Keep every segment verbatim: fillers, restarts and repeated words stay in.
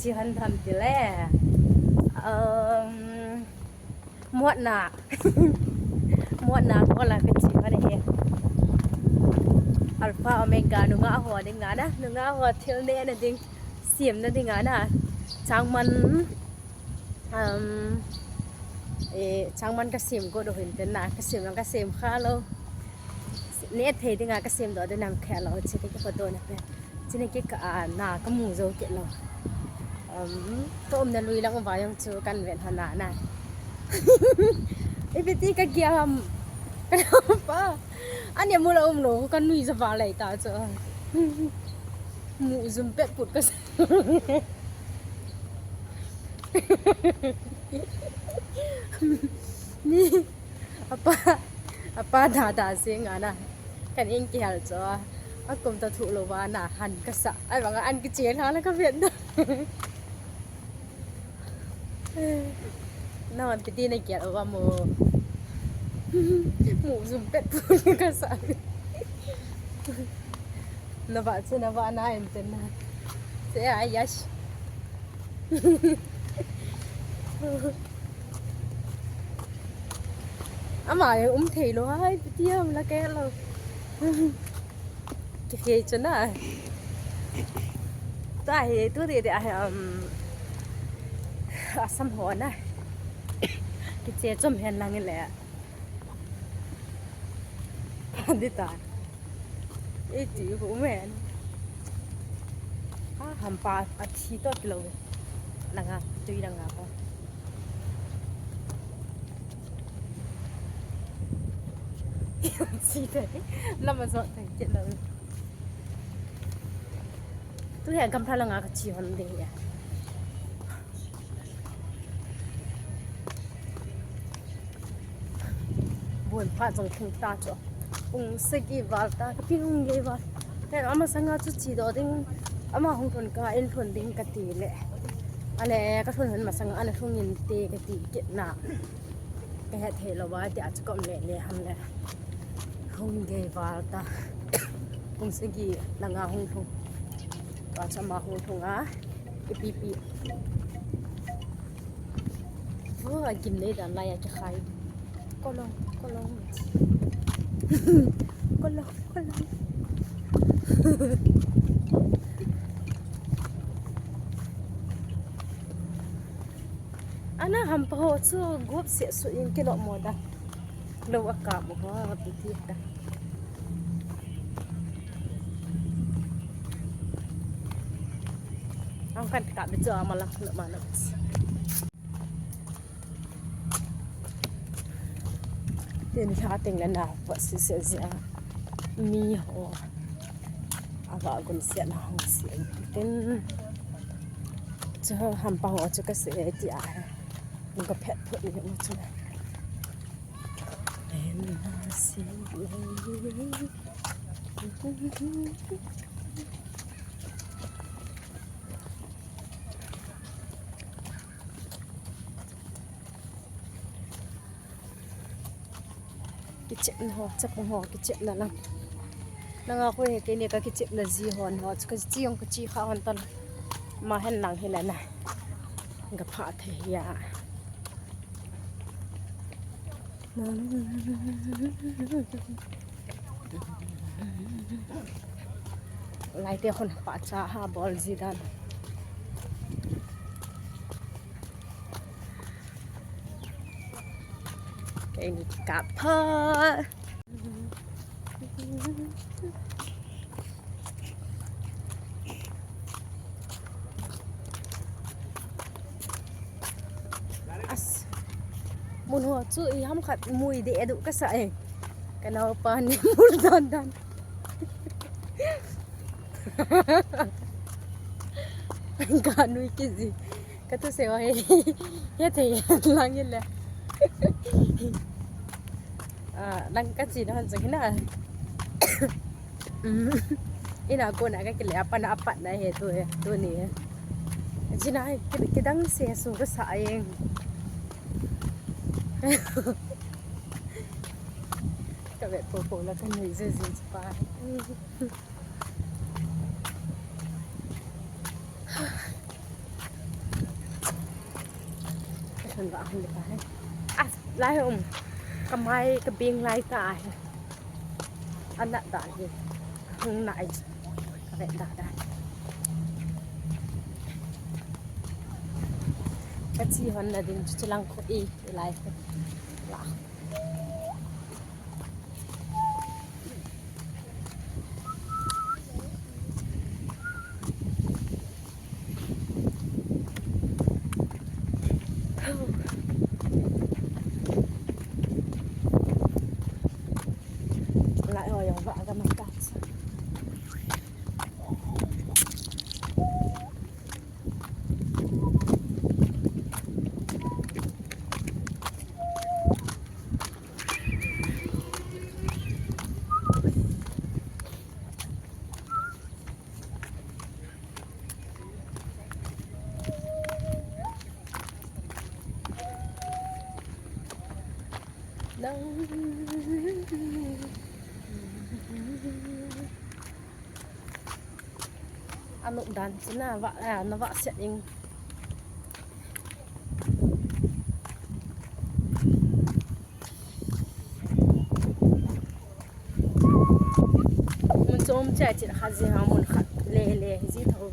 Chi han tham ti le. Um, muatna. Muatna ko la ka chi han he. Alpha Omega nunga ho ding a na. Nunga ho thil ne na ding. Siam na ding a na. Changman. Um, eh, changman ka siam ko do hin ten na. Ka siam lang ka siam kha lo. Ne thei ding a ka siam do de nam kha lo. Chi te ko do na pe. Chini kikah a na kamu jou kit lou. Um, ka umna lui lang uva jong chu kan ven hana na. Ipi ti ka giam. Ka pa. Ani mu la um lou, ka nui ja va lai ta chu. Mu jum pet put ka sa. Ni. Apa, apa da da se nga na. Kan in kihal cho. A kum ta thu lo va na han ka sa. Ai vang an ki che la la ka vet da. Na wan piti na kial va mo. Mu jum pet pu ka sa. Na va che na va na em ten na. Se ai yash. Ama e um thei lou hai, piti ham la ke lou. Ki khei chu na. Ta hi tu ti ti a hi, um, Assam ho na. Ki che chom hen lang le. Di ta. E ti ko men. A hampa a thi to ti lo. Langa, tui langa ko. Si te. Lama so te ti lo. Tu ya gam pha langa ka chi hon de ya. Bon pha jong thung ta chu. Pung sagi val ta, ka pi hung gei val. Te ama sanga chu chi do ding, ama hung thun ka in thun ding ka ti le. Ale ka thun hun masanga ana thung in te ka ti kit na. Ka het thei lou va ti a chu kom le le ham le. Hung gei val ta. Pung sagi langa hung thung. Tua chu ama hung thung a. Ipi pi. Vo, a gim nei dan lai a kikhai. Kolong, kolong. Kolong, kolong. Ana hampa ho chu gup se su in kilo mo da. Lo a kap mo ho, pi ti ta. Ang kan kap de chu ama la, lo ma lo. Tin lha teng le na pa si se zia. Mi ho. Ava gun se na ho si. Tin. Chu hampa ho chu ka se ti a. Ka phet phut ni mo chu. Kichepna ho, chapang ho, kichepna lang. Nanga ko he keini ka kichepna ji hon ho, ka chi jong ka chi kha hon tan. Ma hen lang hi la na. Ka pha thei ya. Lai te khun pa cha ha bol ji dan. Keini kap pha. As. Mun ho chu i ham khat mui de du ka sa e. Ka naopa ni mul dan dan. Ka nui ki ji. Ka tu se wa he. He thei lang ye le. A, lang ka chi na han chang hina. Um, ina kona ka kile apa na apat na he tu he, tu ni he. Jina he, ki, kidang se su ka sa yeng. Ka ve po po la ka nui je je pa. Hung ga hung ta hai. As lai um. Ka mai ka bing lai ta hai. Anat da hi. Hung nai. Ka vet da da. Ka chi hon na ding chu lang khu i, i lai khu. La. Lai ho jong va ga man ta. Anop dan chu na va, a, na va set ing. Mun chom cha chin khat ji ha mun khat le le ji tho.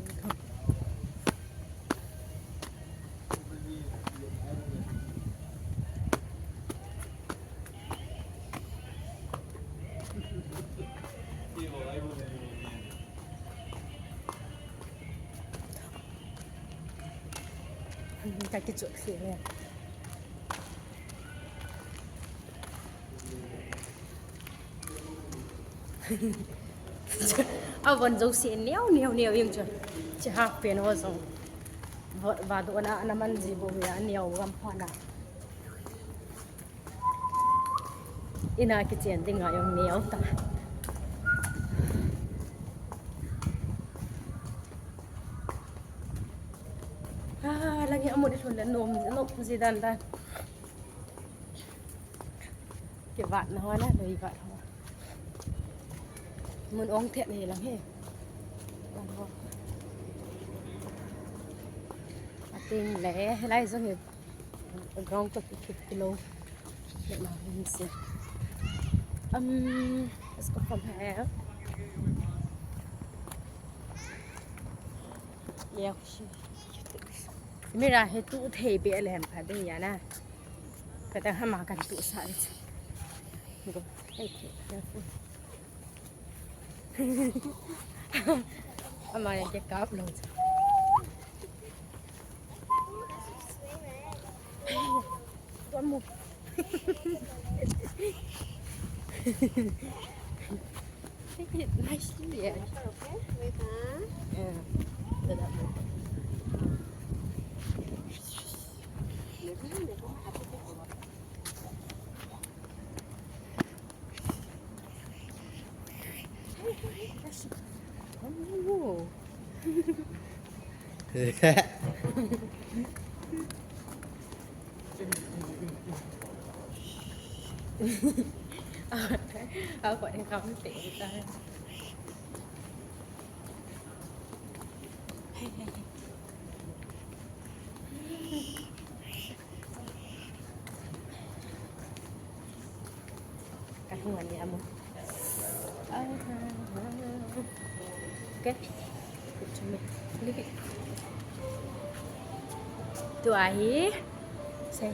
Ka kichot khel e. A von jouse neo neo neo jeng chu. Chi half pant ho jong. Va, va do na, na man ji bou hi a neo gam pha na. Ina kichen ding a jong neo ta. Ah, lang hi amun i lhun le nom, nom ji dan dan. Kivat na ho na, loi vat ho. Mun ong thet hi lang hi. Lang ho. Ating le, lai jong hi. Ground to keep below. Let me see. Um, let's go from here. Yeah, she. Mira, he tu thei be le hem pha de ya na. Ka ta hama kan tu sa. Go. Hey, careful. Ama yang ke kap lo. Tuan mu. Nice to meet you. Yeah. Oh. Ako, ako, ako, ako. Hey, hey, hey. Ka hung ani amu. Okay. Good to me. Look at. Tua hi. Say.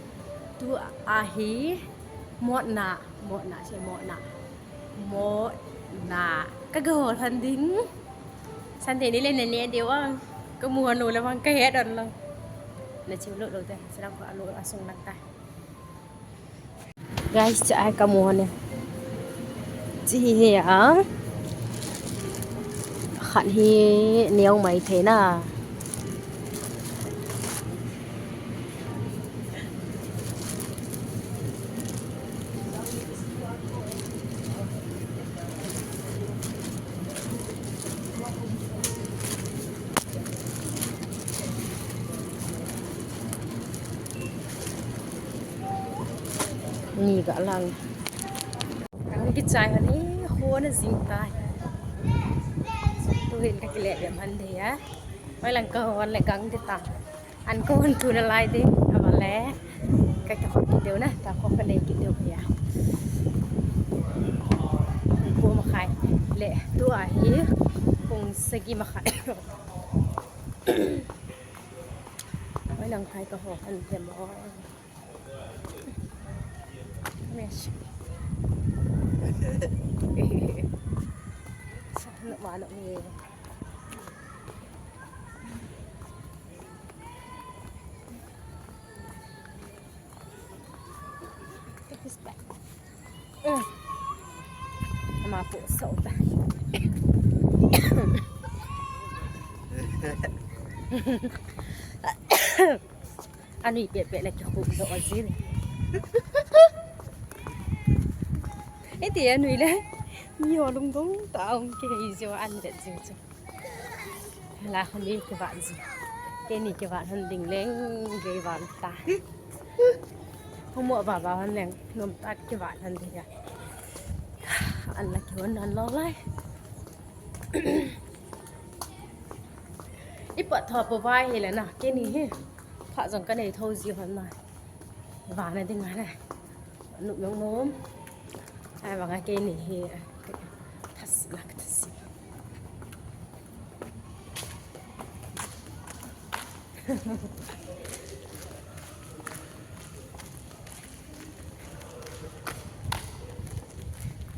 Tua hi. Motna. Motna. Say motna. Motna. Ka go hol han ding. Sunday ni le ne ne de wang. Ka mu hanu le wang ka he don lo. Na chiu lo lo te. Sarang ko anu asung lang ta. Guys, cha ai ka mu hanu. Chi hi he a. Khat hi neo mai thei na. Ni ga lang. Kan kichai hon hi, hon a jing tai. Tu hin ka kile be man de ya. Mai lang ka hon le gang de ta. An ka hon tu na lai de. Ava le. Ka, ka khop kit deu na, ka khop ka nei kit deu kei a. Pung ko makhai le tua hi pung sagi makhai. Oi, lang khai ka ho han them o. Mesh. Sa na ma na ni. Take this back. Mm. Ama pu so ta. Anui pet pet le ki khu do azin. Iti anui le. Mi ho lungdong ta ong ke hi jo an det jo jo. La khami ke ba ji. Ke ni ke ba han ding leng ge ba ta. Homo ba ba han leng nom ta ke ba han ding ya. An la ki hon an lo lai. Ipa tho po vai hi le na, ke ni hi. Pha jong ka nei tho ji hon na. Vana ding a le. Nup jong nom. Ai vanga ke ni hi. Thas lak thas.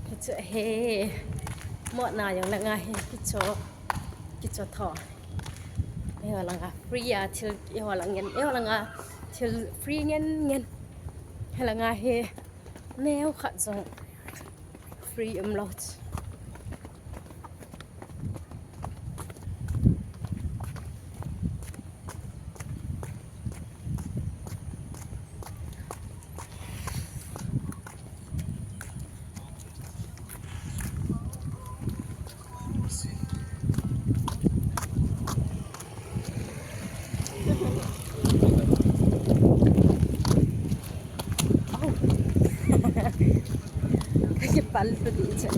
Kicho he. Mo na jong langa he kicho. Kicho tho. He langa free a thil, he langa ngen, he langa thil free ngen ngen. He langa he neo khat jong free um lo. Kipal pati cha.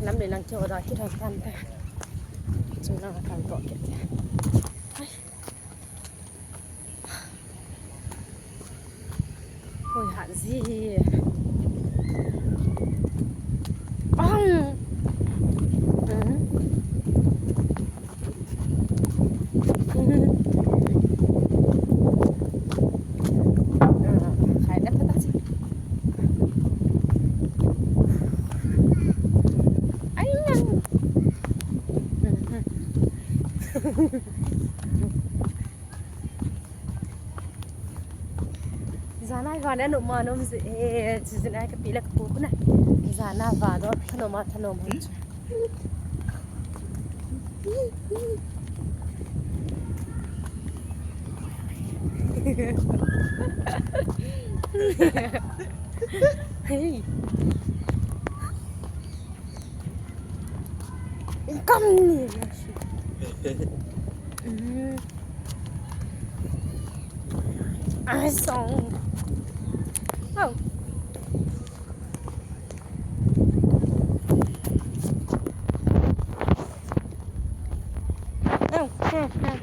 Lam le lang kio da ki thon tan ta. Chu lang kal to ke. Ai. Hoi hat ji. Ang. Hmm. Khai dep ta chi. Ai lang. Jana va ne no ma nom je, eh, chi jana ka pi la ka pu na. Jana va do thanom a thanom hon chu. Hey. Kam ni. Mm. Ai song. Oh. Oh, oh, oh.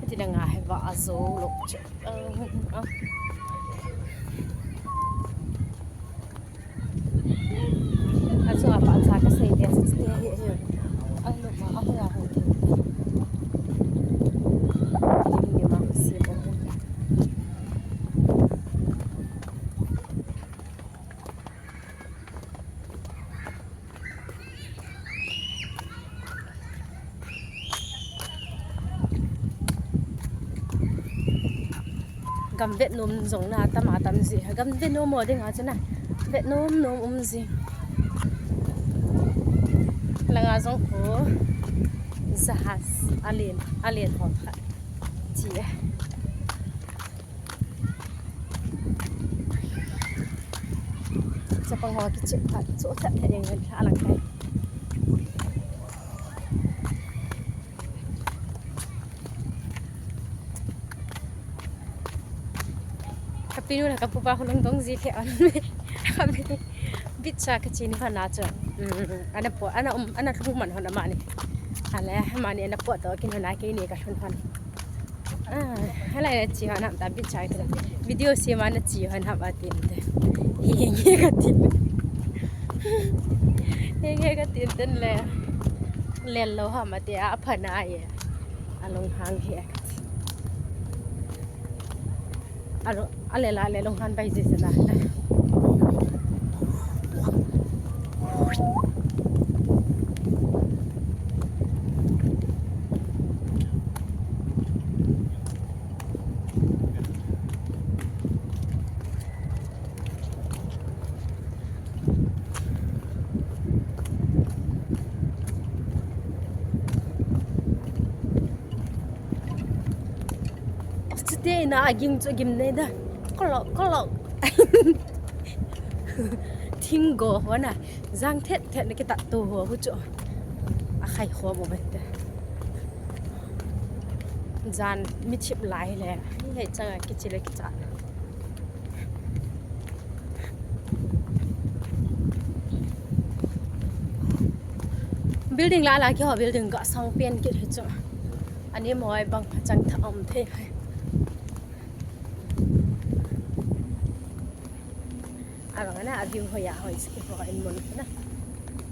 Ti na nga he va a zo lo che. Ah, ah. A chunga pa cha ka sei te, a chu te hi, hi. Ai, lo ma, a hoya ho te. Ni ma, si mo. Gam vet nom jong na tam a tam ji. Gam vet nom mo ding a chu na. Vet nom nom um ji. Langa jong ko jahaz alen, alen ho kha. Chi e. Pang ho kichep phat, chu that that jeng jeng a lang kai. Ka pinu le ka pupa khu lungdong ji khe an. Ka pi, beach a ka che ni phat na chu. Mm, ana po, ana um, ana lhung man hon amani. Ale, amani ana po to kin hon a keini ka lhun hon. Ah, hala na che hon ham ta beach a kiti. Video sem a na che hon ham atin te. Hi hi ka tin. Hi hi ka tin ten le. Lel lou ham ati a, apha na ye. Alunghang hi. Alo, ale la, ale lunghan bai je se la. Chuteng a ging chu gim nei da. Kolok, kolok. Thing go ho na. Jang thet thet na kitat to ho hu chu. A khai ho mo bete. Jan mi chip lai le. Ni hei chang a kichi le kicha. Building la la ki ho building ga sang pen ki chu. Ani moi bang chang tha um the hai. Abang na a view hoi a hoi si ho in mun na.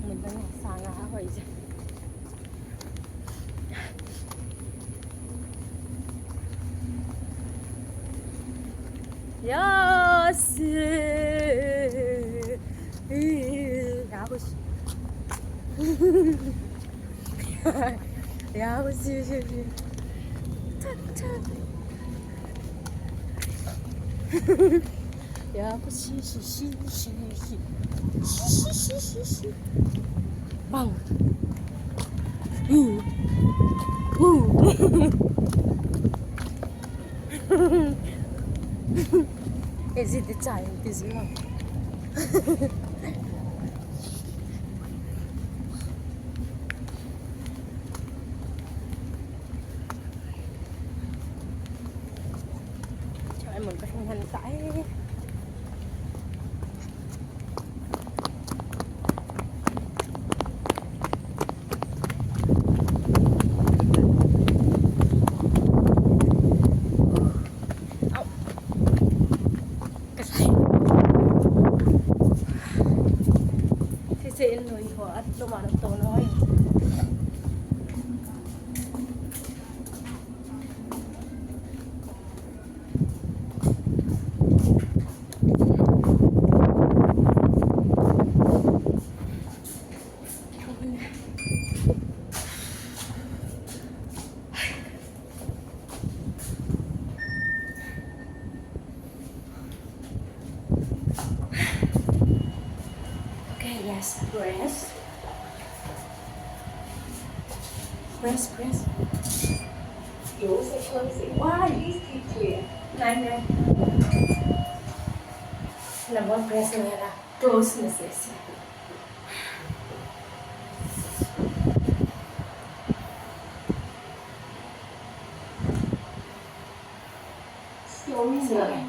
Mun na sang a hoi je. Yes. Ya, hoş. Ya, hoş, hoş, hoş. Tak, tak. Ya, bu shi, shi, shi, shi, shi. Shi, shi, shi, shi, shi. Bang. Uh. Uh. Is it the time? Busy one. Chai mun ka hung han ta e. Au. Ka sai. Thise in noi ho at lo ma to noi. Okay, yes, press. Press, press. Yours are closing. Why? Please keep clear. Nine, nine. Number press na la. Close na se se. Slowly, slowly.